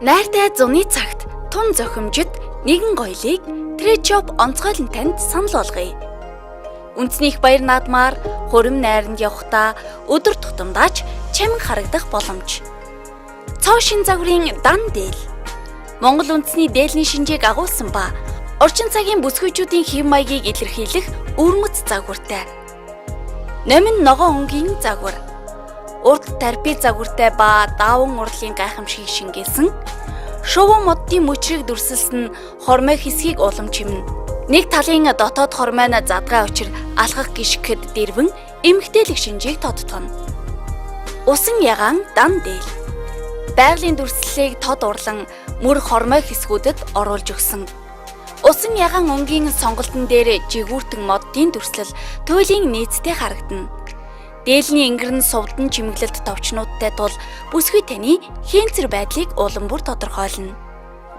Найртай зуны цагт тун зохимжит нэгэн гоёлыг Тречоп онцгойлон танд санал болгоё. Үндэсний их баяр наадмаар хурим найранд явхдаа өдөр тутамдаач чамин харагдах боломж. Цоо шин загварын дан дээл. Монгол үндэсний дээлний шинжийг агуулсан ба орчин цагийн бүсгүйчүүдийн хэв маягийг илэрхийлэх өвөрмөц загвартай. Номин ногоон өнгийн загвар. Урд тарпи загвартай ба дааван урлын гайхамшигыг шингээсэн шувуу моддын мөчрийг дүрсэлсэн хормой хэсгийг улам чимнэ. Нэг талын дотоод хормой нь задгай учир алхах гიშгэхэд дэрвэн эмгтээлэг шинжийг тодтгоно. Усан ягаан дан дээл. Байгалийн дүрслэлийг тод урлан мөр хормой хэсгүүдэд оруулж өгсөн. Усан ягаан өнгийн сонголтон дээр жигүүртэн моддын дүрслэл туйлын нийцтэй харагдана. Дээлний ингэрэн сувдан чимэглэлт товчнуудтай тул бүсгүй таны хийнцэр байдлыг улам бүр тодорхойлно.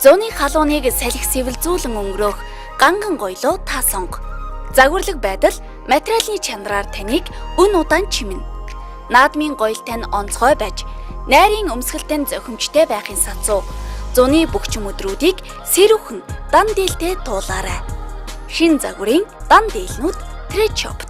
Зуны халууныг салхи сэвэлзүүлэн өнгөрөөх ганган гоёлоо та сонго. Загварлаг байдал материалын чанараар таныг өн удаан чимнэ. Наадмын гоёл тань онцгой байж, найрын өмсгөл тань зохимжтой байхын сацуу зуны бөхчм өдрүүдийг сэрүүхэн дан дээлтэй туулаарай. Шин загварын дан дээлнүүд Тречопт.